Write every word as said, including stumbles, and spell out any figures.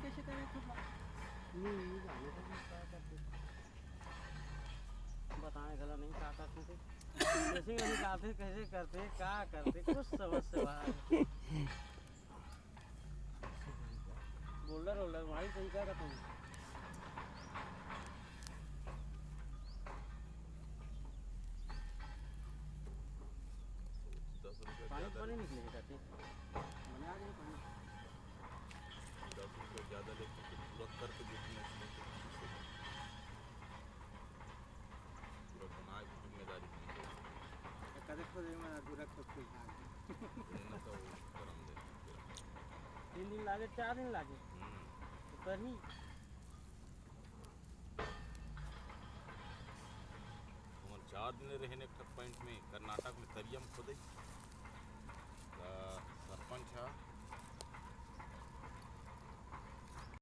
कैसे करे थे? नहीं, नहीं जाने का, का करते। बताए गला नहीं, का करते थे। जैसे ही निकालते, कैसे करते, का करते, कुछ समझ से बाहर। बोल्डर वोल्डर मारी, तुम क्या करते हो? दस रुपये पानी ज़्यादा पानी लेते। निकलेगा, चाची। बना दे पानी। दस रुपये ज़्यादा लेके तो पूरा कर तो देती है, इसमें तो पूरा बना के जिम्मेदारी बन गई। कदे खोदे में पूरा खुद के हाथ। इन्हें तो करम दे। तीन दिन लागे, चार दिन लागे। हम्म। तो करही। हमन चार दिन रहे एक ठक पॉइंट में, कर्नाटक में तरिया में खोदे। त सरपंच ह